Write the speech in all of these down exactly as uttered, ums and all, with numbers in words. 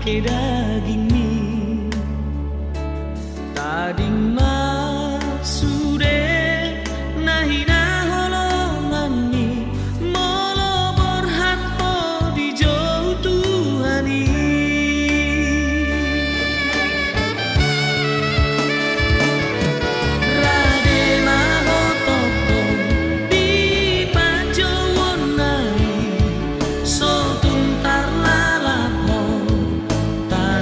dagingmi. Tading ma sude na hinaholonganmi, molo borhat ho di jou Tuhan i. Rade ma ho tongtong di panjouonna i, so tung tarlalap ho ta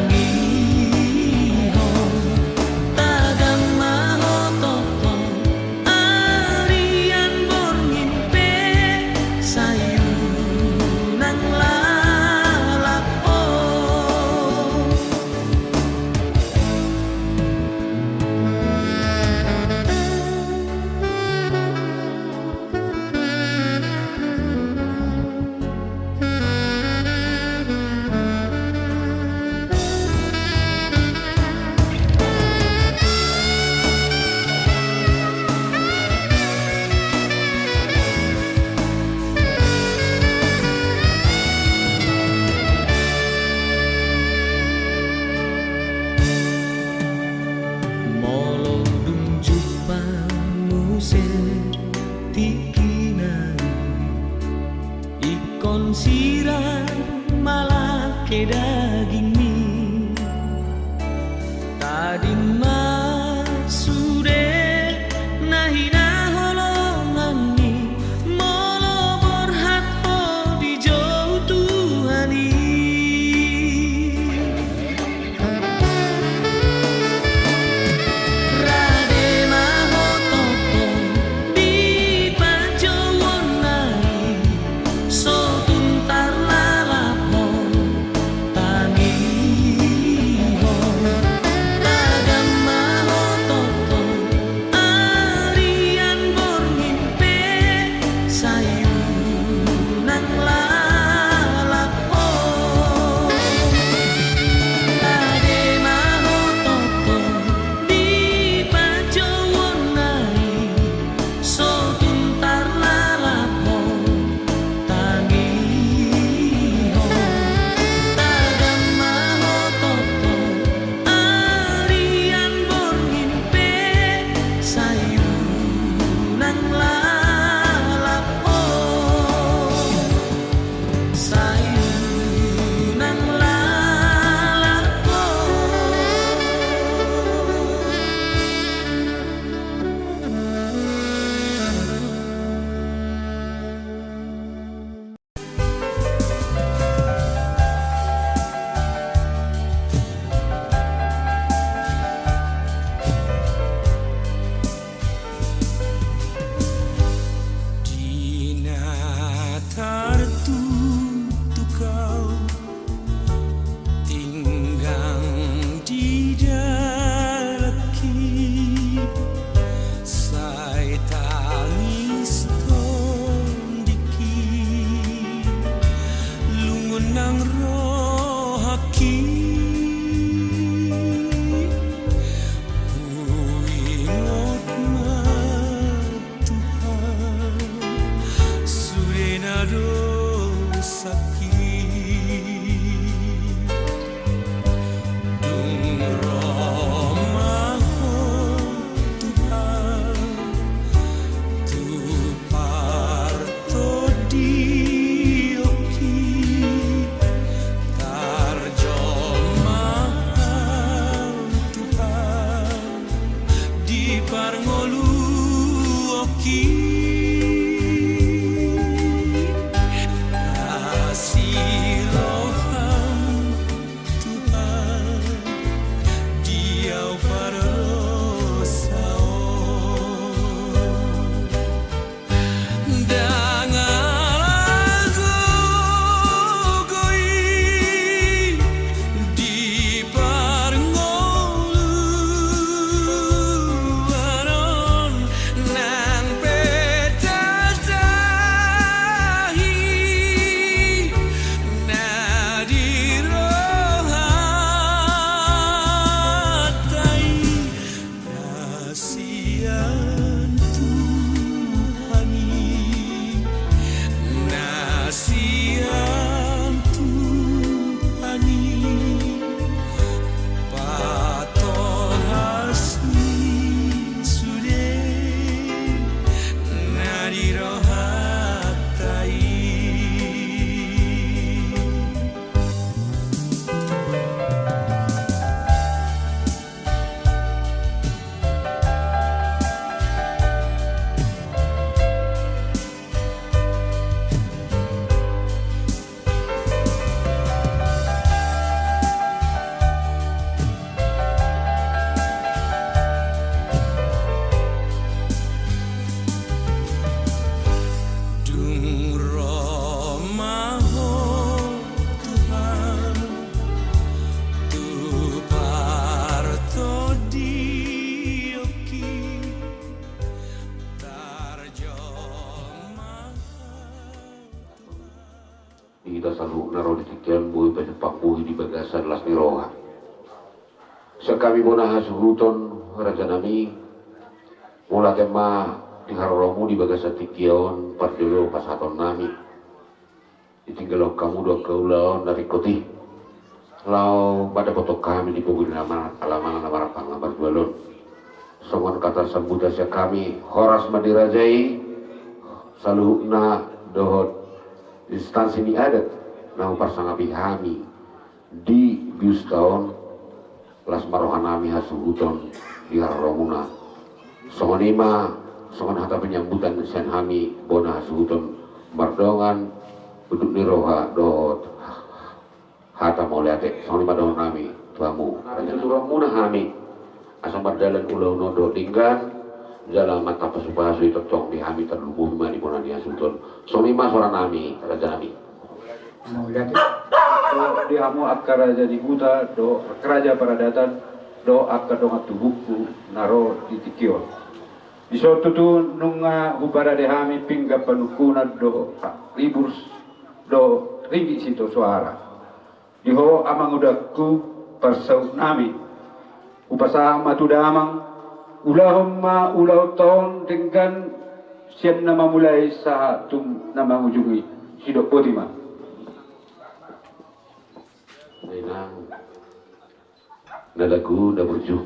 las ni roha. Sian hami bona hasuhuton, rajanami, mauliate ma di haroromu di bagasan tingki on, parjolo pasahatonnami. Ditinggalhon hamu do angka ulaon na ringkot i, laho mandapothon hami di pogu ni alaman, alaman na marhampang na marjual on. Songon hata sambutan sian hami, horas ma di raja i, saluhutna dohot instansi ni adat na huparsangapi hami di biusta on. Las ma rohanami hasuhuton di haroromuna. Songon i ma, songon hata penyambutan sian hami bona hasuhuton mardongan unduk ni roha dohot hata mauliate. Songon i ma dohononnami tu hamu. Tuturonmuna hami asa mardalan ulaon on dohot denggan, jala mantap pasupasu i tongtong di hami, tarlumobi ma di bona ni hasuhuton. Songon i ma soranami, rajanami. Mauliate. Di hamu angka raja ni huta dohot angka raja paradatan dohot angka dongan tubungku na ro di tingki on. Dison tutu nunga huparade hami pinggan panungkunan dohot libur dohot ringgit sitio soara. Di ho amang udangku, parsautnami, hupasahat ma tu damang, ulahon ma ulaonta on denggan sian na mamulai sahat tu na mangujungi. Sidok boti ma. Inang na dagu na burju,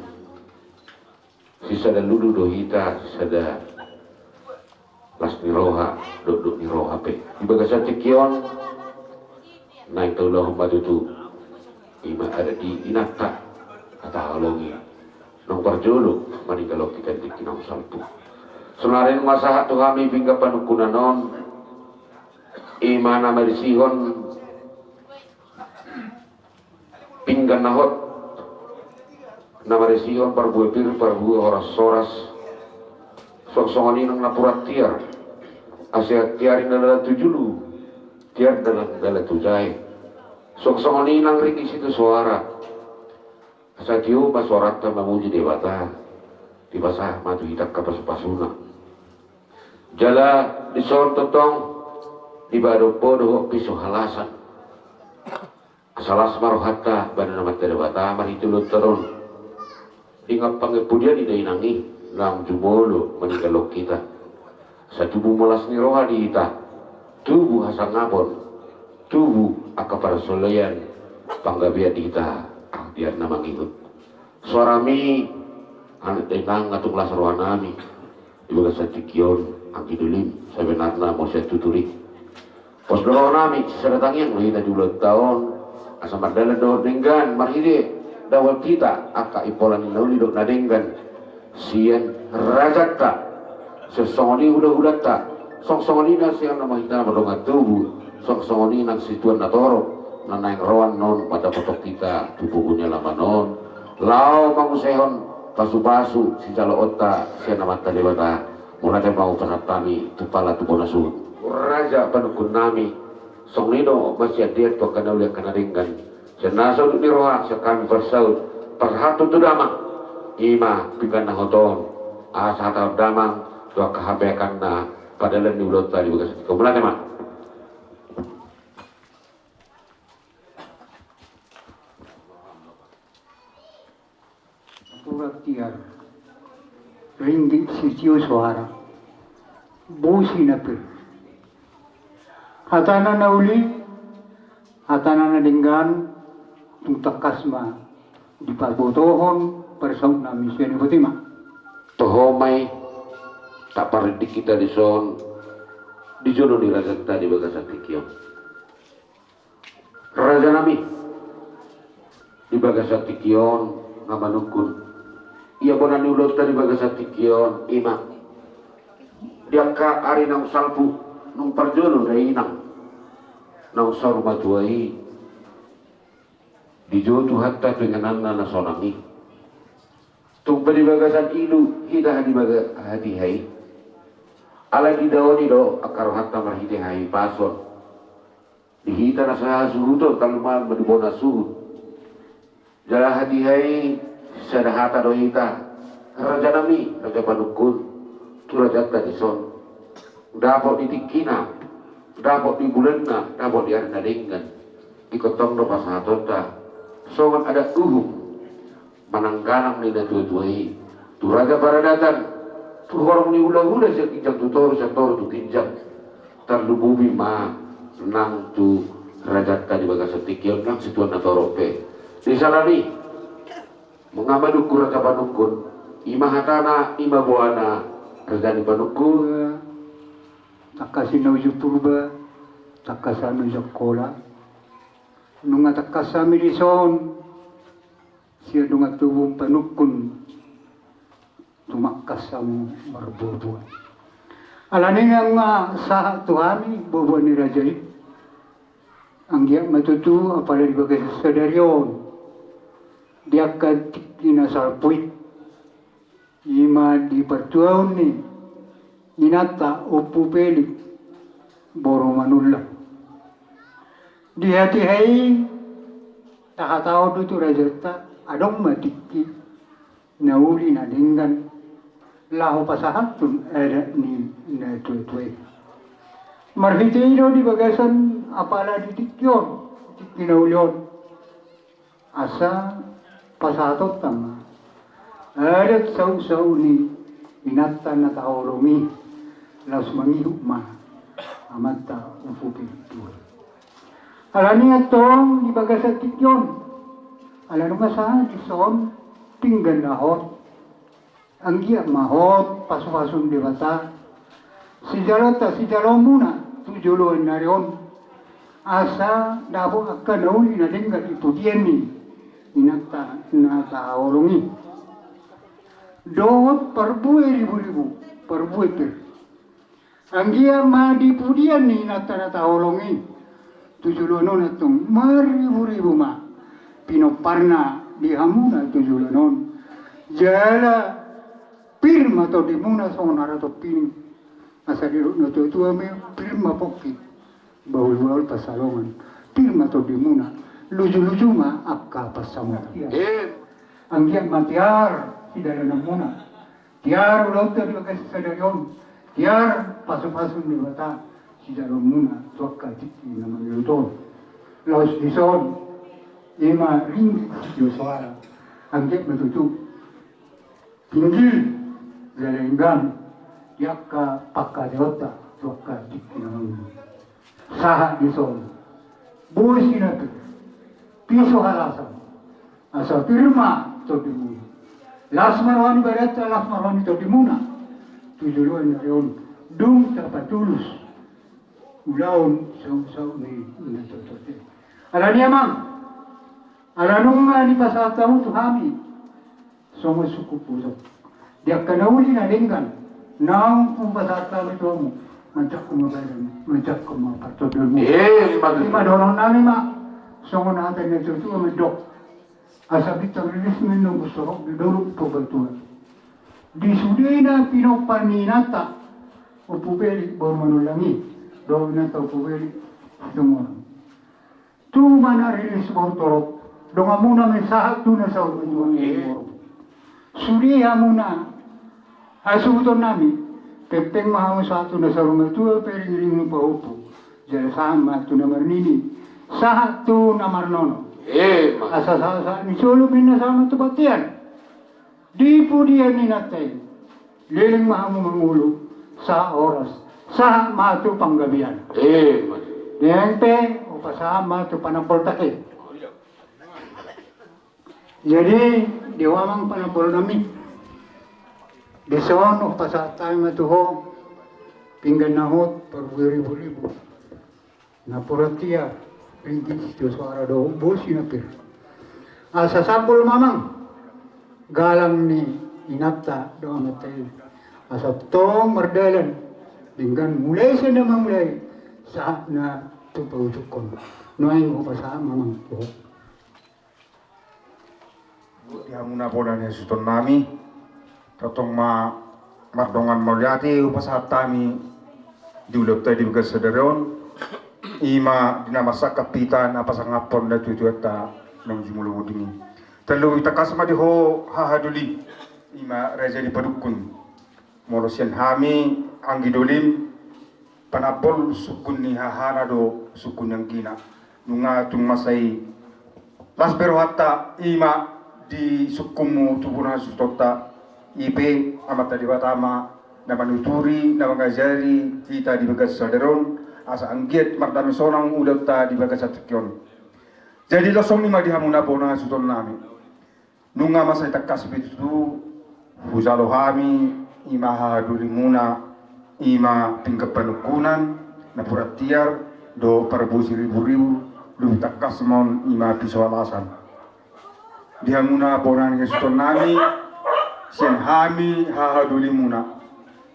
sisada lulu do hita, sisada las ni roha, dokdok ni roha pe. Di bagasan tingki on naeng taulahon ma tutu, i ma adat ni inanta, hata holong i. Naung parjolo maninggalhon hita di tingki naung salpu. Saonari nunga sahat tu hami pinggan panungkunan on, i ma na marisihon pinggan na hot, na marisihon parbue pir, parbue horas-horas. Suang songon i nang napuran tiar, asa tiar i na dalan tu julu, tiar na dalan tu jae. Suang songon i nang ringgit sitio soara, asa tio ma soaranta mamuji Debata, dipasahat ma tu hita angka pasupasuna. Jala dison tongtong dipadompo dohot piso halasan. Asa las ma rohanta bahen Amanta Debata marhite ulaonta on. Denggan pangepodan i da inang i, naung jumolo maninggalhon hita. Asa tubu ma las ni roha di hita, tubu hasangapon, tubu angka parsolean panggabean di hita, ah, di ari na mangihut. Soarami, anak da inang, nga tung las rohanami di bagasan tingki on, anggi dolim, sabenarna molo sian tutur i. Pos do rohanami, sisada tangiang do hita di ulaonta on, asa mardalan dohot denggan, marhite dapothon hita angka impola ni na uli dohot na denggan sian rajanta, sian songon i hulahulanta, songon songon i nang sian amang hita na mardongan tubu, songon songon i nang situan na torop na naeng ro annon mandapothon hita tu pogu ni alaman on, laho mangusehon pasupasu sijaloonta sian Amanta Debata. Mauliate ma hupasahat hami tu pala tu bona suhut. Raja panungkunnami, songon i do ma sian dia tu angka na uli, angka na denggan, sian na saunduk ni roha sian hami parsaut, parsahat tu damang, i ma pinggan na hot on, asa hata damang tu angka hapeakanna, pardalanan ni ulaonta di bagasan tingki on. Mauliate ma. Napuran tiar, ringgit sitio soara, bosi na pir. Hatana na uli, hatana na denggan, tung tangkas ma dipabotohon parsautnami sian i. Boti ma. Toho ma i, taparrindik hita dison di jolo ni rajanta di bagasan tingki on. Rajanami, di bagasan tingki on na manungkun. Ia bona ni ulaonta di bagasan tingki on, i ma di angka ari naung salpu, nung parjolo da inang naung saur matua i, dijou Tuhanta tu ingananna na sonang i. Tung pe di bagasan ilu hita di baga-, hatiha i. Alai didaoni do angka rohanta marhite hahipason. Di hita na sahasuhuton, tarlumobi ma di bona suhut. Jala hatiha i sada hata do hita, rajanami, raja panungkun, tu rajanta dison. Dapot di tingkina, dapot di bulanna, dapot di ari na denggan. Ingkon tong do pasahatonta Songon adat uhum manang galang ni natuatua i, tu raja paradatan, tu horong ni hulahula sian ginjang tu toru, sian toru tu ginjang, tarlumobi ma nang tu rajanta di bagasan tingki on nang situan na torop pe. Di sala ni i, nunga madungkun raja panungkun, i ma hatana, i ma boana raja ni panungkun. Tangkas i na uju Purba, tangkas hami uju Angkola. Nunga tangkas hami dison, sian dongan tubu panungkun, tumangkas hamu marboaboa. Alani i nunga sahat tu hami boaboa ni raja i. Anggiat ma tutu apala di bagasan sadari on, di angka tingki na salpu i, i ma di partuaon ni inanta Ompu Pelik boru Manullang. Di hatiha i tahatahon do tu rajanta, adong ma tingki na uli na denggan laho pasahathon adat ni natuatua i. Marhite i do di bagasan apala di tingki on, tingki na uli on, asa pasahatonta ma adat sautsaut ni inanta na taholong i, laos mangihut ma amanta Ompu Pelik Tuan. Alani i antong di bagasan tingki on, ala nunga sahat dison pinggan na hot, anggiat ma hot pasupasu ni Debata sijaloonta, sijaloonmuna tu joloan ni ari on, asa dapot angka na uli na denggan di pudian ni inanta na taholong i. Dohot parbue riburibu, parbue pir. Anggiat ma di pudian ni inanta na taholong i tu joloan on antong marriburibu ma pinomparna di hamuna tu joloan on. Jala pir ma tondimuna songon harato pining. Asa didok natuatua ma i, pir ma pongki, bahulbahul pansalongan. Pir ma tondimuna, lujuluju ma angka pansamotan. Anggiat ma tiar sidalananmuna, tiar ulaonta di bagasan sadari on, tiar pasupasu ni Debata sijaloonmuna tu angka tingki na mangihut on. Laos dison, i ma ringgit sitio soara, anggiat ma tutu tinggi jala denggan di angka pangkataionta tu angka tingki na mangihut. Sahat dison, bosi na pir, piso halasan, asa pir ma tondimuna. Las ma roha ni badanta, las ma roha ni tondimuna tu joloan ni ari on, dung tapatulus ulaon sautsaut ni natuatua i. Alani i amang, ala nunga dipasahat hamu tu hami songon sungkun pusok, di angka na uli na denggan naung hupasahat hami tu hamu, manjangkon ma badan, manjangkon ma partondion. I ma dohonon nami ma, songon hata ni natuatua mandok, asa bintang riris ma inna umbursorok di dolok Purbatua. Di sudena pinompar ni inanta Ompu Pelik boru Manullang i, dohot inanta Ompu Pelik Situmorang. Tu ma na rilis boru Torop, donganmuna ma i sahat tu na saur matua. Sude hamuna hasuhuton nami, pengpeng ma hamu sahat tu na saur matua, pe ringiring ni pahompu, jala sahat ma tu na marnini, sahat tu na marnono. Asa sahat sahat ni solu ma inna sahat ma tu bontean. Di pudian ni inanta i, leleng ma hamu mangolu, sahat horas, sahat ma tu panggabean. Naeng pe hupasahat ma tu panambolta i. Jadi di ho amang panambol nami, dison hupasahat hami ma tu ho pinggan na hot parbue riburibu. Napuran tiar, ringgit sitio soara dohot bosi na pir. Asa sambul ma amang galang ni inanta dohot amanta i, asa tong mardalan denggan mulai sian na mamulai sahat na tu paujunghon. Nuaeng hupasahat ma amang tu ho. Di hamuna pola ni hasuhuton nami, tongtong ma mardongan mauliate hupasahat hami di ulaonta di bagasan sadari on, i ma di na marsangkap hita na pasangaphon natuatuanta naung jumolo monding i. Tarlumobi tangkas ma di ho haha doli, i ma raja ni padukun. Molo sian hami anggi dolim, panambol sungkun ni hahana do sungkun ni anggina. Nunga tung masa i Las be rohanta i ma di sungkunmu tu bona ni hasuhutonta, i pe Amanta Debata ma na manuturi, na mangajari hita di bagasan sadari on, asa anggiat mardame sonang ulaonta di bagasan tingki on. Jadi songon i ma di hamuna bona ni hasuhutonnami. Nunga mansai tangkas be tutu hujalo hami i ma hahadolimuna, i ma pinggan panungkunan, napuran tiar, dohot parboru siriburibu, lobi tangkas ma on i ma piso alasan. Di hamuna bona ni hasuhutonnami, sian hami hahadolimuna,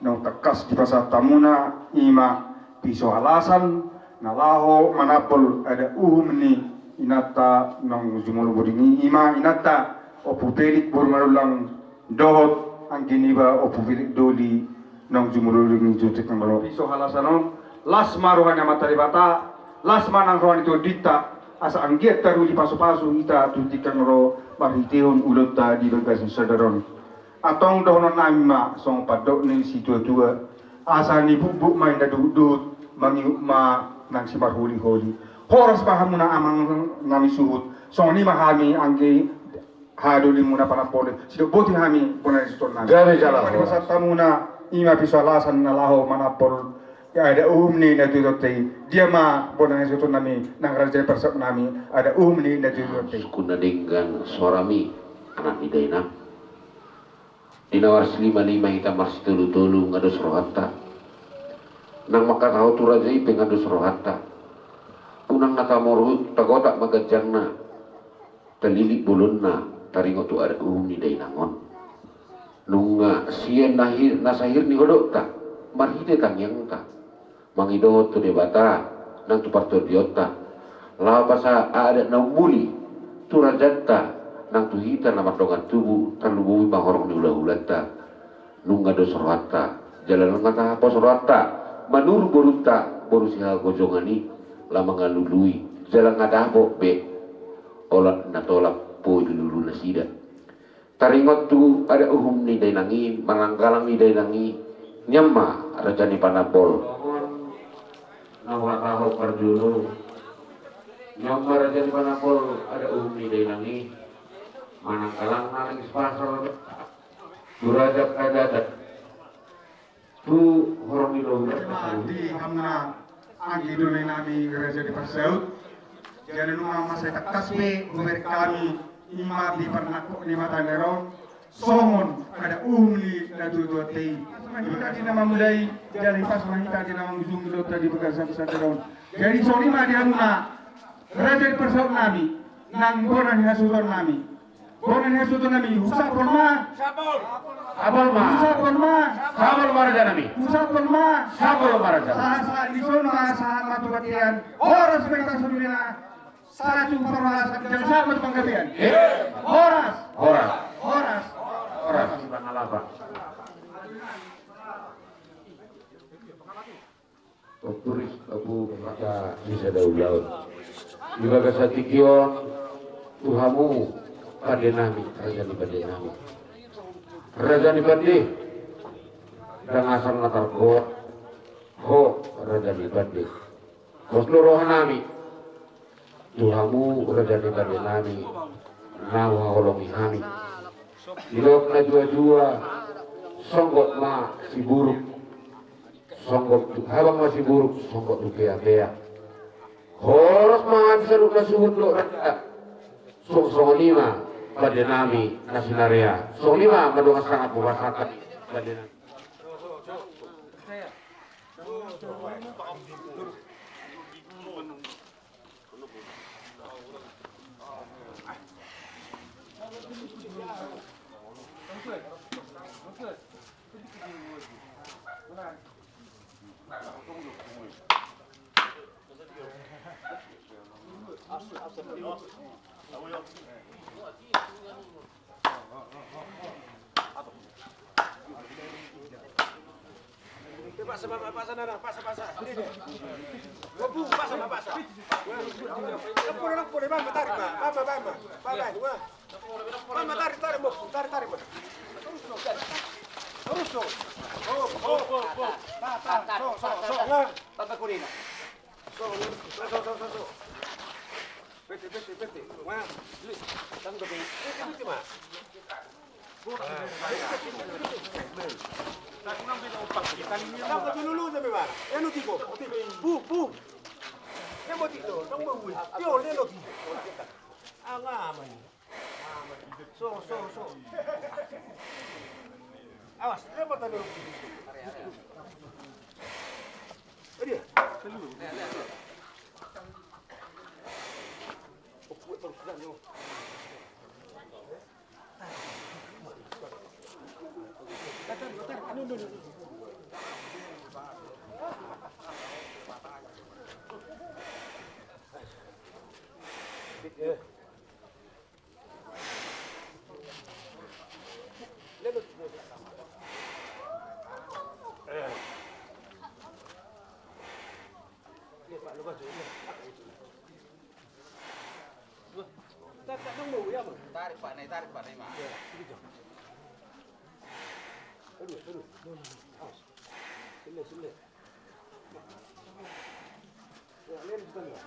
naung tangkas dipasahat hamuna i ma piso alasan na laho manambol adat uhum ni inanta naung jumolo boding i, i ma inanta Ompu Pelik boru Manullang dohot anggi niba Ompu Pelik Doli naung jumolo boding i tu tingki na ro. Piso alasan on, las ma roha ni Amanta Debata, las ma nang roha ni tondinta, asa anggiat taruli pasupasu hita tu tingki na ro marhitehon ulaonta di bagasan sadari on. Antong dohononnami ma songon pandok ni situatua, asa nibuhutbuhut ma inna duhutduhut, mangihut ma nang simarholiholi. Horas ma hamuna amangnami suhut, songon i ma hami anggi hahadolimuna panamboli, sidok boti hami bona ni hasuhutonnami. Gabe jala horas. Dipasahat hamuna i ma piso alasan na laho manambol adat uhum ni natuatuanta i. Dia ma bona ni hasuhutonnami nang raja ni parsautnami adat uhum ni natuatuanta i. Sungkun na denggan sorami, anak ni dainang. Di na marlimalima hita, marsitolutolu, nunga dos rohanta. Nang mangkatahon tu raja i pe nunga dos rohanta. Unang na tamoruhut, tagotak ma ganjangna, talilik bolonna, taringot tu adat uhum ni dainang on. Nunga sian na hi-, na sahir ni hodokta, marhite tangiangta, mangidohon tu Debata nang tu partondionta, laho pasahat adat na ummuli tu rajanta nang tu hita na mardongan tubu, tarlumobi ma horong ni hulahulanta. Nunga dos rohanta, jala nunga tahapos rohanta manuru borunta boru Sihagojongan i, laho mangalului, jala nunga dapot be olat na tolap, boi dilulu nasida. Taringot tu adat uhum ni dainang i, manang galang ni dainang i, nian ma raja ni panambol. Songon na huhatahon parjolo, nian ma raja ni panambol adat uhum ni dainang i, manang galang na ringkot pasal tu raja angka dadat. Tu horong ni lobi. Di hamuna anggi doli nami raja ni parsaut. Jala nunga mansai tangkas be hubereng hami i ma di parnangkok ni mata ni ari on songon adat uhum ni natuatuanta i. Hita di na mamulai, jala hipas ma hita di na mangujungi ulaonta di bagasan sadari on. Jadi songon i ma di hamuna raja ni parsaut nami nang bona ni hasuhuton nami. Bona ni hasuhuton nami, husapol ma. Sapol ma. Husapol ma. Sapol ma raja nami. Husapol ma. Sapol ma raja. Sahat-sahat ni son ma, sahat ma tu bontean. Horas ma hita sadari on. Sahat tu parhorasan, jala sahat ma tu panggabean. Eh. Horas. Horas. Horas. Horas. Horas. Pangalapan. Turis abu mata di sada ulaon. Di bagasan tingki on tu hamu pande nami, raja ni pande nami. Raja ni pande, ndang asal na targoar ho, raja ni pande. Pos do roha nami tu hamu raja ni pande nami na huhaholongi hami. Didok natuatua, songgop ma siburuk, songgop tu, habang ma siburuk, songgop tu peapea. Horas ma hami saluhutna suhut dohot raja. Songon i ma pande nami na sinarea. Songon i ma mandongan sangap hupasahat pande nami. Pasa, pasa, pasa, pasa. Pasa, pasa. Mama, tarik, mama, mama, mama. Mama, tarik, tarik, mama, tarik, tarik, mama. Terus, so. Oh, oh, oh, oh. Ta, ta, so, so, so, ya. Papa Kurina. So, so, so, so, so. Pete, pete, pete. Ma, li. Tang dope. Pete, pete, ma. Tang dope lulu, ma. Eno tiko, tiko. Bu, bu. Eno tiko, tang bu. Tio, eno tiko. Anga, ma. So, so, so. Awas, dia apa tadi? Dia. Tarik, Pak, naik, tarik, Pak, naik, Pak. Aduh, aduh. Sini, sini. Ya, ini bukan, ya.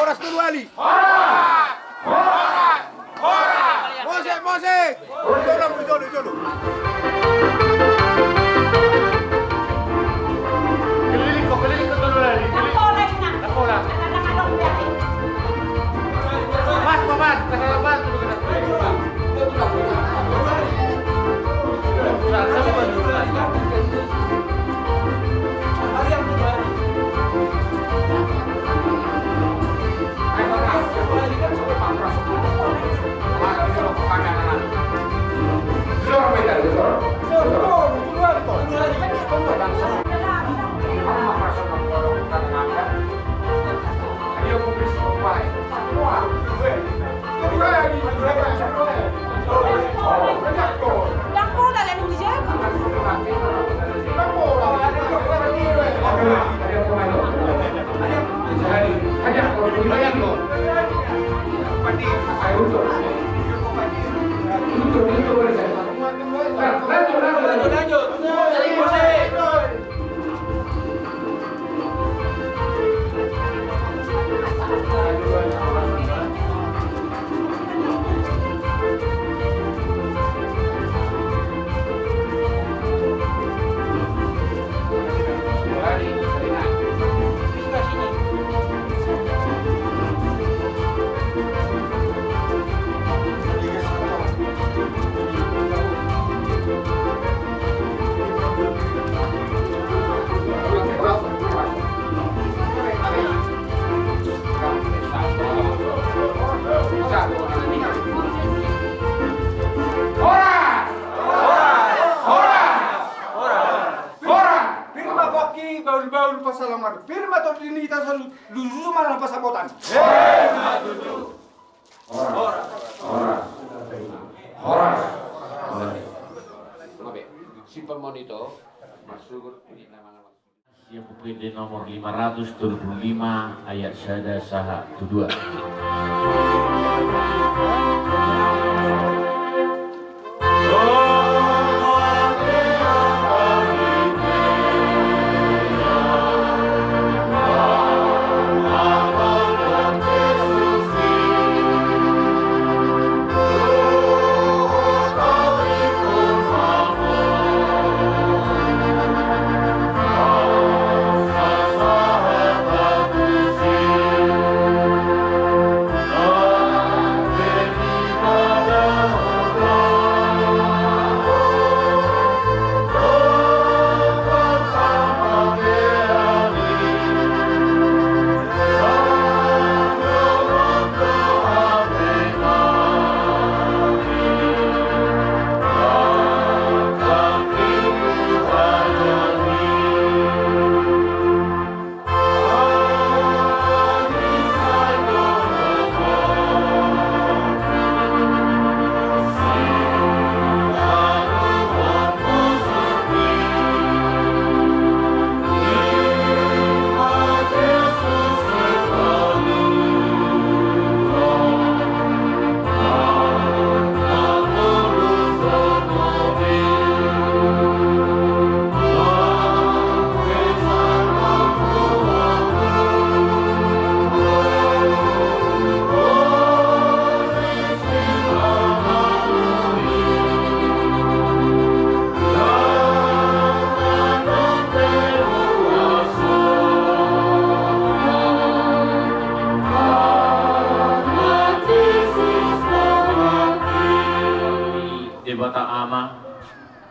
Horas tolu hali. Horas! Horas! Horas! Mose, Mose! Jolo, jolo, jolo. Keliling kau, keliling kau tolu hali. Keliling. Kau pola. Mas, Mas, Mas. Horas! Horas! Horas! Horas! Pir ma pongki, bahulbahul pansalongan. Pir ma tondi ni hita saluhutna, luju ma na pasamotan. Horas! Horas! Horas! Horas! Simpan monitor. Masuk. Siap, P D nomor lima ratus dua puluh lima, ayat sada sahat tu dua.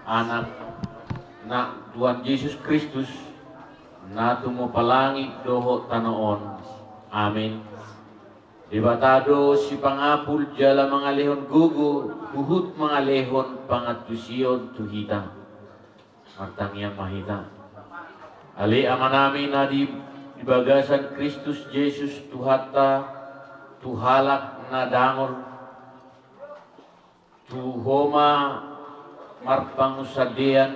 Anak na Tuhan Jesus Kristus, na tumompa langit dohot tano on. Amin. Debata do sipangapul jala mangalehon gogo, huhut mangalehon pangantusion tu hita. Martangiang ma hita. Ale Amanami na di, di bagasan Kristus Jesus Tuhanta, tu halak na dangol, tu Ho ma marpangunsandean,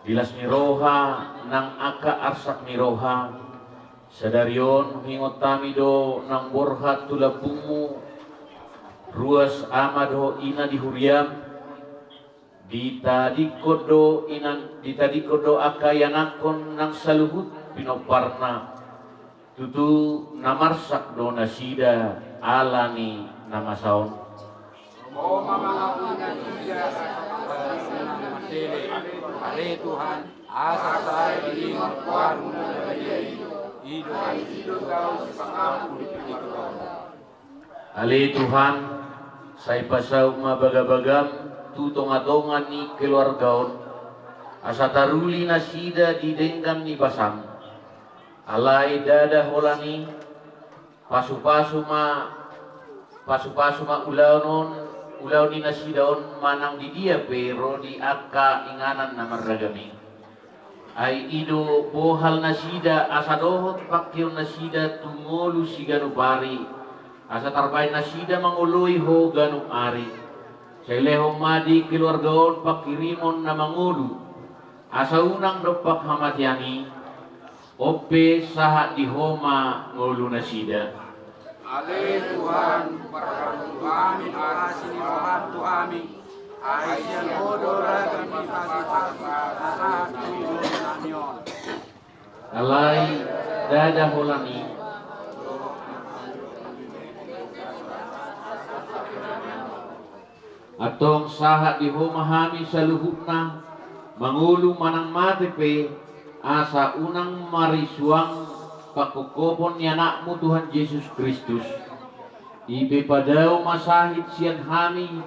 di las ni roha nang angka arsak ni roha. Sadari on huingot hami do naung borhat tu lambungmu ruas ama dohot ina di huriam. Ditadingkon do inan, ditadingkon do angka ianakhon nang saluhut pinomparna. Tutu na marsak do nasida ala ni na masa on. Ho ma mangampuni nasida, ale Tuhan, asa sai diingot goarmu na badia i, i do, i do tau sipangapul di tingki on. Ale Tuhan, sai pasaut ma bagabagam tu tongatonga ni keluarga on, asa taruli nasida di denggan ni basam. Alai ndada holan i, pasupasu ma, pasupasu ma ulaon on, ulaon ni nasida on manang di dia pe ro di angka inganan na marragam i. Ai i do bohal nasida asa dohot pangkeon nasida tu ngolu siganup ari, asa tarbaen nasida mangoloi Ho ganup ari. Sai lehon ma di keluarga on pangkirimon na mangolu, asa unang dompak hamatean i, on pe sahat di Ho ma ngolu nasida. Ale Tuhan, parhatutu hami, asi ni roham tu hami, ai sian Ho do ragam ni pasupasu na sahat tu ngolu nami on. Alai ndada holan i. Antong sahat di Ho ma hami saluhutna, mangolu manang mate pe, asa unang marisuang pangkophopon ni Anakmu Tuhan Jesus Kristus. I pe padao ma sahit sian hami,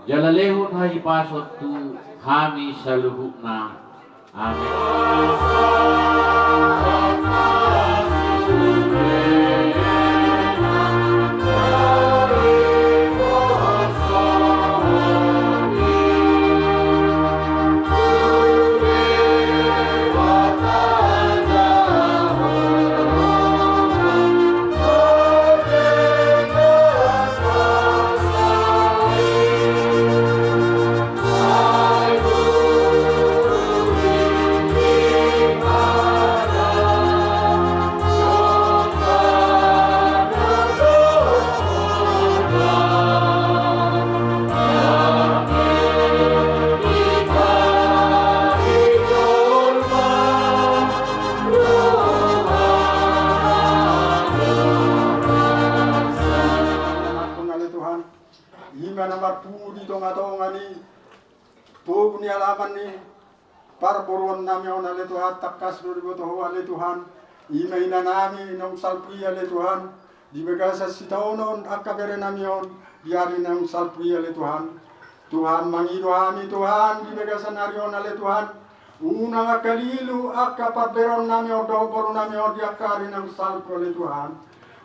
jala lehon hahipason tu hami saluhutna. Amin. Ampun ale Tuhan, i ma na marpungu di tongatonga ni togu ni alaman ni parboruon nami on ale Tuhan, tangkas do diboto Ho ale Tuhan, i ma ina nami naung salpu i ale Tuhan, di bagasan sitaonon angka bere nami on, di ari naung salpu i ale Tuhan. Tuhan, mangido hami Tuhan, di bagasan ari on ale Tuhan, unang angka lilu angka parbereon nami on dohot boru nami on di angka ari naung salpu ale Tuhan.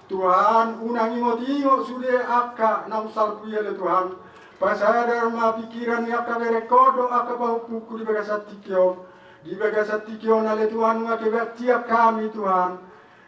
Tuhan, unang ingotingot sude angka naung salpu i ale Tuhan. Pasadar ma pingkiran ni angka berengkon dohot angka pahompungku di bagasan tingki on. Di bagasan tingki on ale Tuhan, nunga kebaen tiang hami Tuhan.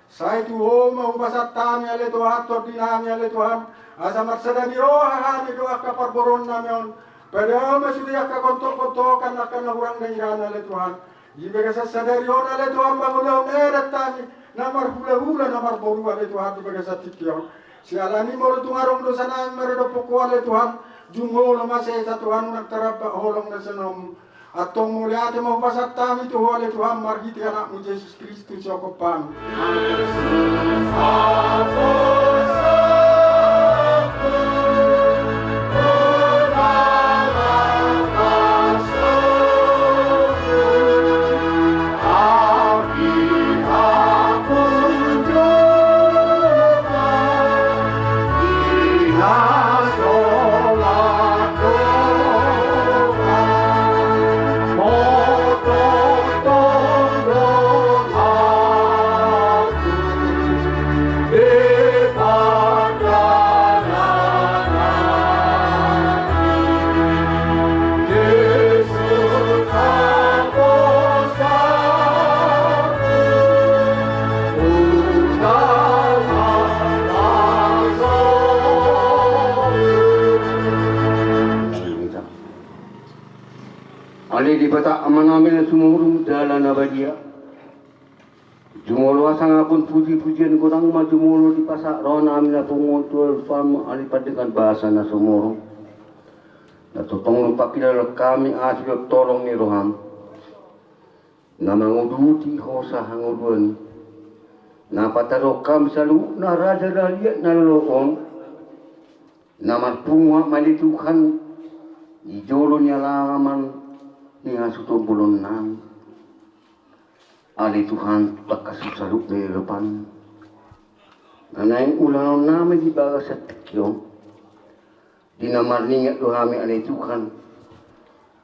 Sai tu Ho ma hupasahat hami ale Tuhan, tondi nami ale Tuhan. Asa marsada ni roha hami dohot angka parboruon nami on. Padao ma sude angka gontok-gontokan angka na hurang na ingana ale Tuhan. Di bagasan sadari on ale Tuhan, mangulahon adat hami na marhulahula na marboru ale Tuhan di bagasan tingki on. Siala ni molo tung adong dosa nami maradophon Ho ale Tuhan, jumolo ma sesa Tuhan, unang taramba holong na sian-Mu. Antong mauliate ma hupasahat hami tu Ho ale Tuhan, marhite Anakmu Jesus Kristus sihophop hami. Ale Debata Amanami na sumurung, Dala na badia, jumolo hasangapon pujipujian godang ma jumolo dipasahat rohanami na pungu tu alusanmu, ale pandengan basa na sumurung. Na tongtong do pangkilalaan hami asi dohot holong ni roham, na manguduti hosa hangoluan i, na pataruhon hami saluhutna raja na liat na lolo on, na marpungu hami ale Tuhan di jolo ni alaman ni hasuhuton bolonnami. Ale Tuhan, tu tangkas saluhutna di adopanmu, na naeng ulaonnami di bagasan tingki on, di na marningot do hami ale Tuhan,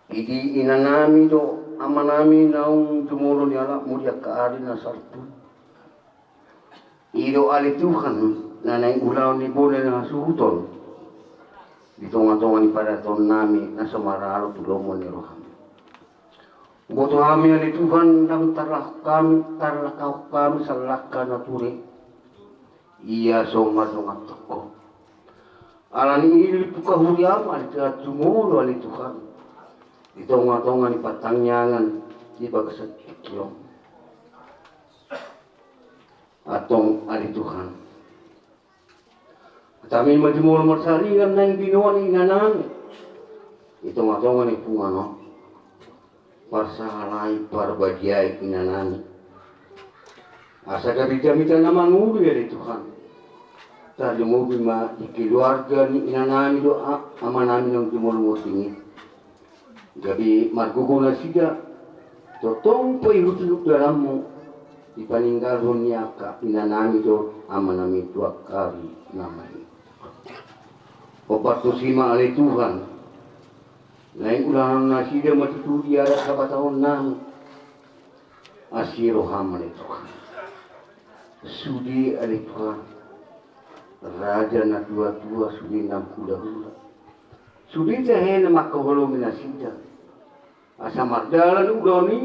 di inanami dohot amanami naung jumolo ni alapmu di angka ari na salpu. I do ale Tuhan na naeng ulaon ni bona ni hasuhuton di tongatonga ni padatonami na so maralo tu lomo ni roham. Huboto hami ale Tuhan, ndang tarlak hami, tarlak hami sallangka na ture. Ia so mardongan tongko. Alani i limpukkon huriam ale Tuhan, jumolo ale Tuhan di tongatonga ni partangiangan di bagasan tingki on. Antong ale Tuhan, hami ma jumolo marsaringan naeng binoan inanami di tongatonga ni punguan on. Parsahalai, parbadiai inanami, asa gabe jamita na mangolu ale Tuhan. Tarlumobi ma di keluarga ni inanami dohot amanami naung jumolo mardongan i. Gabe margogo nasida, tongtong paihuthut dalanmu, dipaninggalhon ni angka inanami dohot amanami tu angka ari na maen. Hombar tusi ma ale Tuhan, naeng ulaon nasida ma tutu di adat habatahonnami. Asi roham ale Tuhan. Sude ale Tuhan, raja natuatua, sude nang hulahula, sude tahe na mangkaholongi nasida, asa mardalan ulaon i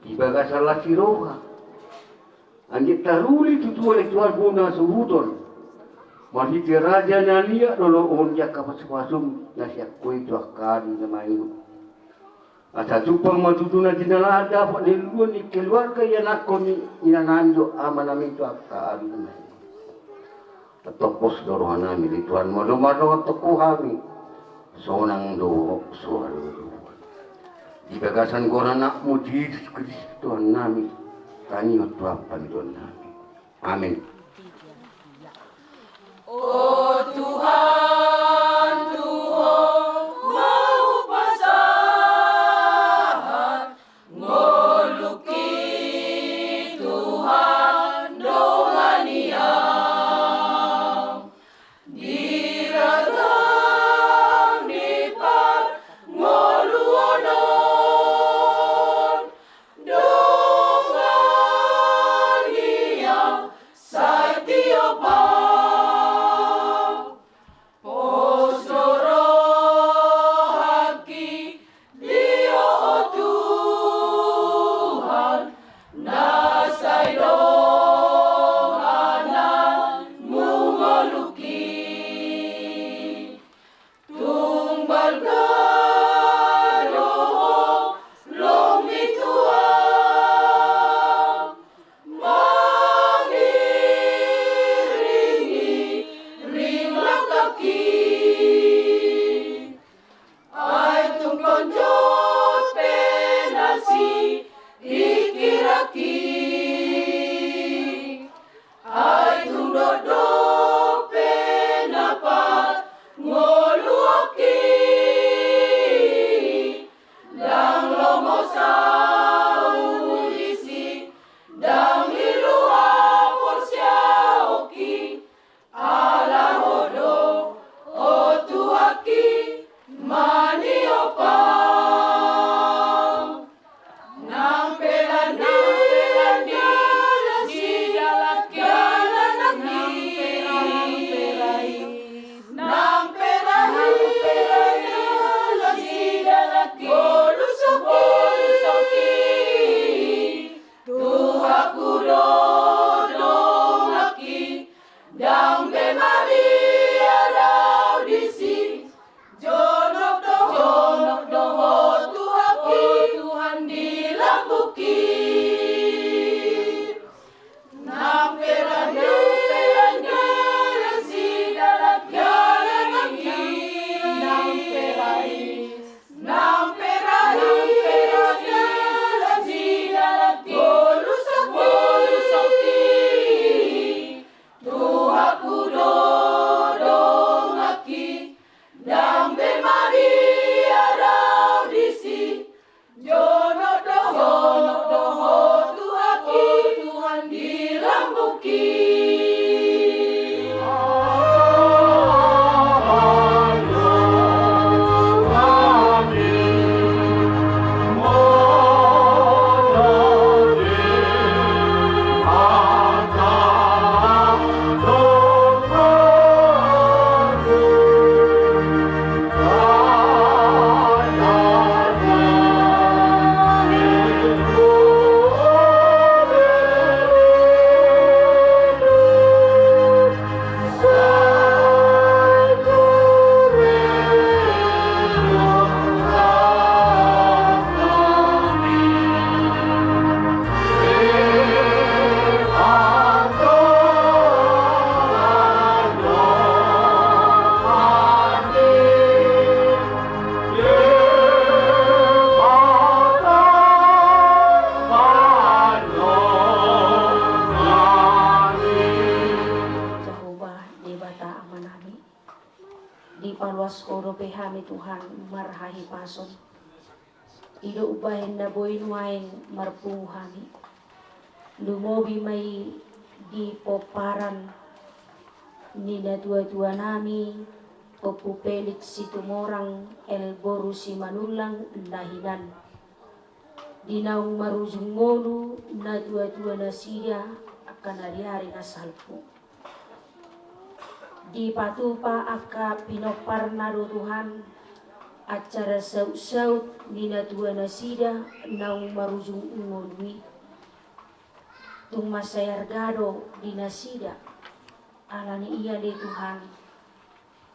di bagasan las ni roha. Anggiat taruli tutu ale Tuhan bona hasuhuton marhite raja na liat lolo on di angka pasupasum na sian Ho i tu angka ari na maen. Asa jumpang ma tutu na jinalahan dapot ni luluan ni keluarga ianakhon ni inanami dohot amanami tu angka ari na maen. Antong pos do rohanami ale Tuhan, molo mardongan tongko hami, sonang do so halualuan. Di bagasan goar ni anakmu Jesus Kristus Tuhannami, tangiangkon tu ampang ni Tuhannami. Amen. O Tuhan, tu Ho ma hupasahat ngolungki, Tuhan, dongani au di ragam ni parngoluon on. Dongani au sa hahipason. I do umbahen na boi nuaeng marpungu hami. Lumobi ma i di pomparan ni natuatuanami, Ompu Felix Situmorang, El boru Simanullang na hinan. Di naung marujung ngolu natuatuanasida angka na di ari na salpu. Dipatupa angka pinomparna do Tuhan, acara sautsaut ni natuanasida naung marujung ngolu i. Tung mansai arga do di nasida, alani i ale Tuhan,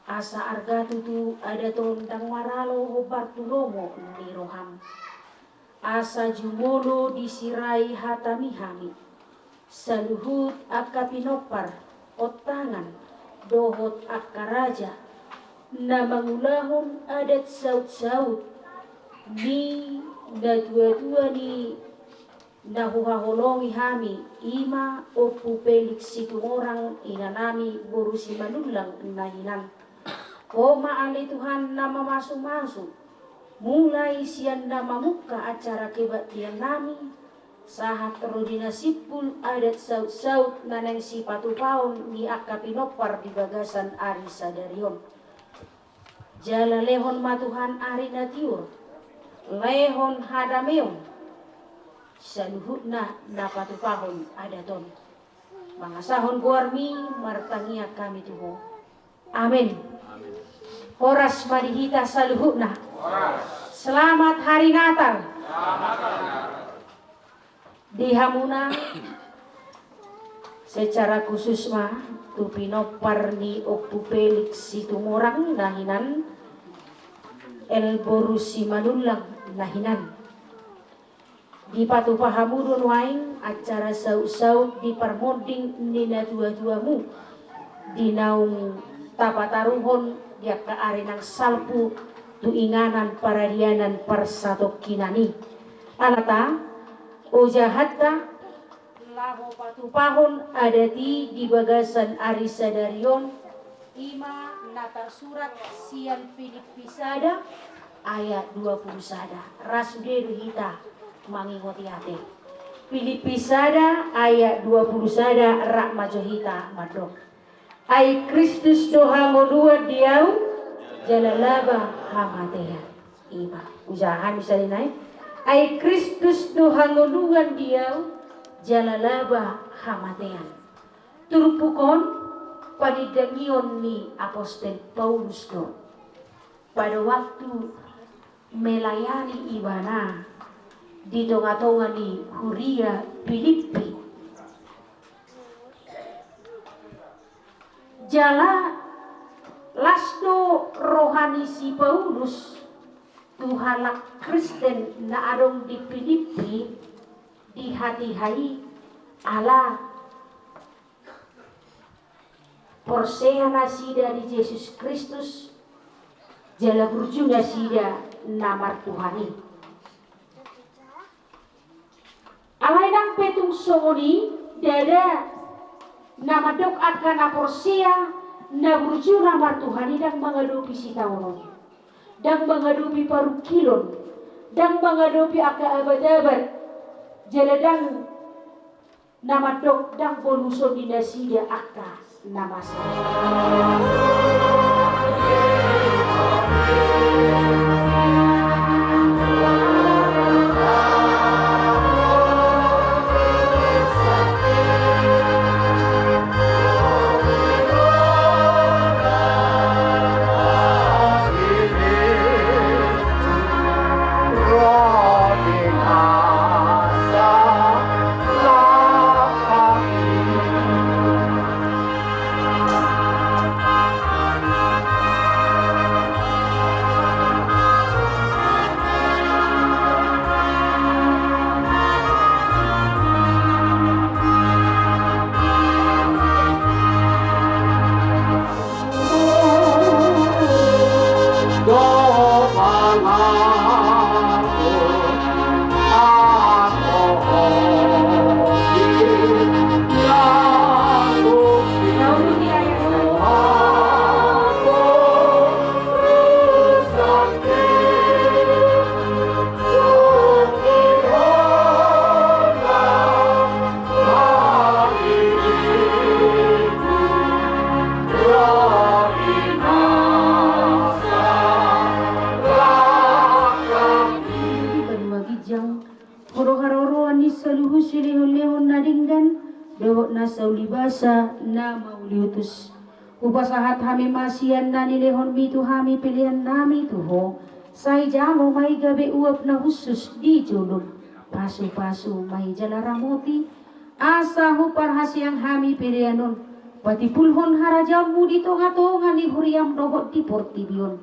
asa arga tutu adat on ndang maralo hombar tu lomo ni roham. Asa jumolo disirai hatami hami, saluhut angka pinompar, ontangan, dohot angka raja, na mangulahon adat sautsaut ni natuatua ni na huhaholongi hami, i ma Ompu Felix Situmorang, inanami boru Simanullang na hinan. Ho ma ale Tuhan na mamasumasu, mulai sian na mamungka acara kebaktiannami, sahat ro di na simpul adat sautsaut na naeng sipatupaon ni angka pinompar di bagasan ari sadari on. Jala lehon ma Tuhan ari na tiur, lehon hadameon, saluhutna na patupahon adat on. Mangasahon goarmi martangiang hami tu Ho. Amen. Horas ma di hita saluhutna. Selamat Hari Natal. Di hamuna secara khusus ma tu pinompar ni Ompu Felix Situmorang na hinan, El boru Simanullang na hinan. Dipatupa hamu do nuaeng acara sautsaut di parmonding ni natuatuamu di naung tapataruhon di angka ari nang salpu tu inganan paradianan parsatongkinan i. Alata, ojahanta laho patupahon adat i di bagasan ari sadari on, i ma na tarsurat sian Pilippi sada ayat dua pulu sada. Ra sude do hita mangingoti ate. Pilippi sada ayat dua pulu sada, rap ma jo hita mandok. Ai Kristus do hangoluan di ahu, jala laba hamatean. I ma, ujahan misalna i. Ai Kristus do hangoluan di ahu, jala laba hamatean. Turpuk on panindangion ni apostel Paulus do. Pada waktu melayani ibana di tongatonga ni huria Pilippi. Jala las do roha ni si Paulus tu halak Kristen na adong di Pilippi di hatiha i, ala porsea nasida di Jesus Kristus, jala burju nasida na martuhan i. Alai nang pe tung songon i, ndada na mandok angka na porsea na burju na martuhan i ndang mangadopi sitaonon, ndang mangadopi parungkilon, ndang mangadopi angka abatabat, jala ndang na mandok ndang boluson ni nasida angka na masa. Ho do haroroan ni saluhut silehonlehon na denggan dohot na saulibasa na mauliutus. Hupasahat hami ma sian na nilehonmi tu hami peleannami tu Ho. Sai jalo ma i gabe uap na hushus di jolom. Pasupasu ma i jala ramoti, asa huparhaseang hami pelean on patimbulhon harajaonmu di tongatonga ni huriam dohot di portibi on.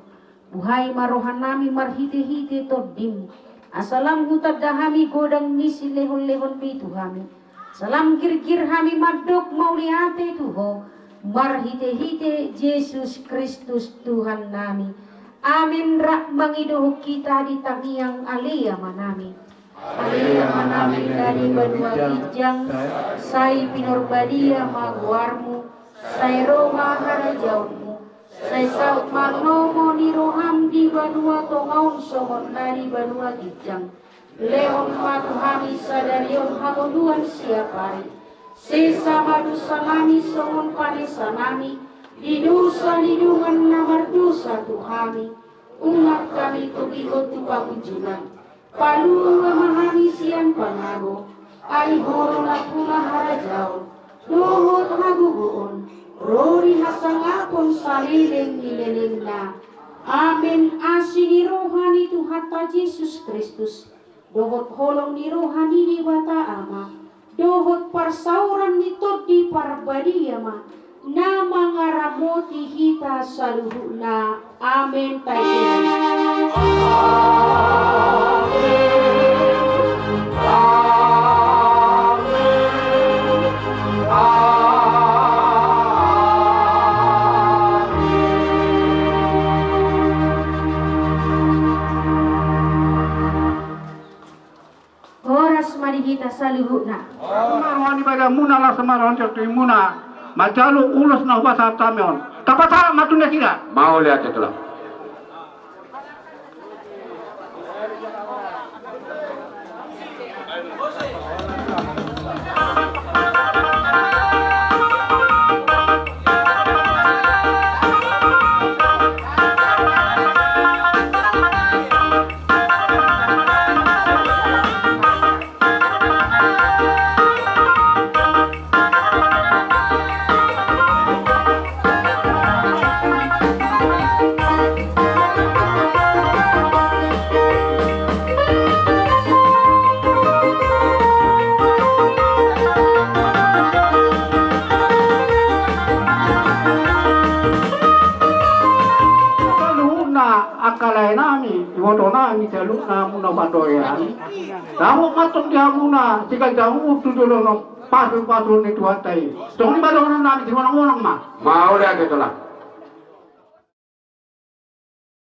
Buhai ma rohanami marhitehite Tondim, asa lam hutanda hami godang ni silehonlehonmi tu hami. Asa lam girgir hami mandok mauliate tu Ho, marhitehite Jesus Kristus Tuhannami. Amen. Rap mangido hita di tangiang Ale Amanami. Ale Amanami na di banua ginjang, sai pinarbadia ma goarmu, sai ro ma harajaonmu, sai saut ma lomo ni roham di banua tonga on songon na di banua ginjang. Lehon ma tu hami sadari on hangoluan siapari. Sesa ma dosanami songon panesanami di dosa ni dongan na mardosa tu hami. Unang hami togihon tu pangunjunan. Palua ma hami sian pangago. Ai Ho do nampuna harajaon dohot hagogoon ro di hasangapon saleleng ni lelengna. Amen. Asi ni roha ni Tuhanta Jesus Kristus, dohot holong ni roha ni Debata Ama, dohot parsaoran ni Tondi Parbadia ma na mangaramoti hita saluhutna. Amen. Taengon. Horas ma di hita saluhutna. Las ma roha ni badanmuna, las ma roha ni tontuimuna manjalo ulos na hupasahat hami on. Tapasahat ma tu nasida. Mauliate, Tulang. Saluhutna angka laenami, ibotonami, saluhutna muna pandoian. Dapot ma tong di hamuna siganjang uhum tu joloan on pasupasu ni Tuhanta i. Songon i ma dohononnami, simonangmonang ma. Mauliate, Tulang.